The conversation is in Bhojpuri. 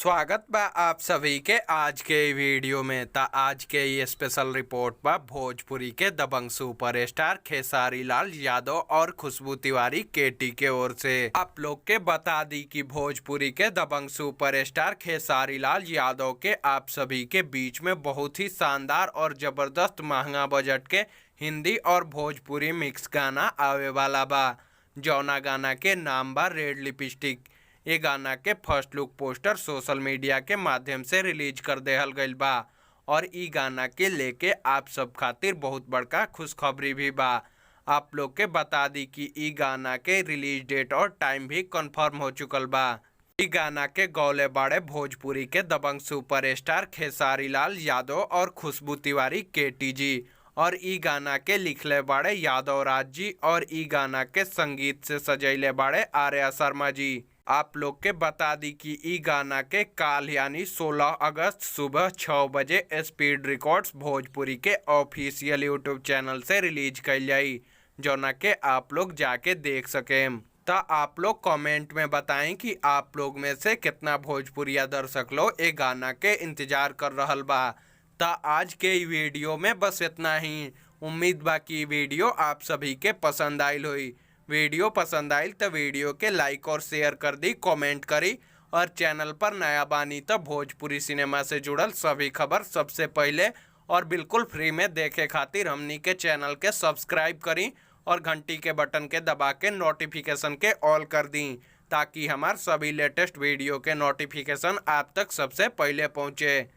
स्वागत बा आप सभी के आज के ई वीडियो में। ता आज के ये स्पेशल रिपोर्ट बा भोजपुरी के दबंग सुपरस्टार खेसारी लाल यादव और खुशबू तिवारी केटी के ओर से। आप लोग के बता दी कि भोजपुरी के दबंग सुपरस्टार खेसारी लाल यादव के आप सभी के बीच में बहुत ही शानदार और जबरदस्त महंगा बजट के हिंदी और भोजपुरी मिक्स गाना आवे वाला बा, जौना गाना के नाम बा रेड लिपस्टिक। ये गाना के first look poster social media के माध्यम से रिलीज कर देहल गइल बा और इ गाना के लेके आप सब खातिर बहुत बड़का खुशखबरी भी बा। आप लोग के बता दी कि इ गाना के रिलीज डेट और टाइम भी कंफर्म हो चुकल बा। इ गाना के गौले बाड़े भोजपुरी के दबंग सुपरस्टार खेसारी लाल यादव और खुशबू तिवारी केटी जी और इ गाना के लिखले बाड़े यादव राज जी और इ गाना के संगीत से सजैले बाड़े आर्या शर्मा जी। आप लोग के बता दी कि इ गाना के काल यानी 16 अगस्त सुबह 6 बजे स्पीड रिकॉर्ड्स भोजपुरी के ऑफिशियल यूट्यूब चैनल से रिलीज कइल जाई, जौना के आप लोग जाके देख सकेम। त आप लोग कमेंट में बताएं कि आप लोग में से कितना भोजपुरिया दर्शक लोग ए गाना के इंतजार कर रहल बा। त आज के ई वीडियो में बस इतना ही। उम्मीद बा कि ई वीडियो आप सभी के पसंद आइल होई। वीडियो पसंद आइल त वीडियो के लाइक और शेयर कर दी, कमेंट करी और चैनल पर नया बानी त भोजपुरी सिनेमा से जुड़ल सभी खबर सबसे पहले और बिल्कुल फ्री में देखे खातिर हमनी के चैनल के सब्सक्राइब करी और घंटी के बटन के दबा के नोटिफिकेशन के ऑल कर दी, ताकि हमार सभी लेटेस्ट वीडियो के नोटिफिकेशन आप तक सबसे पहले पहुंचे।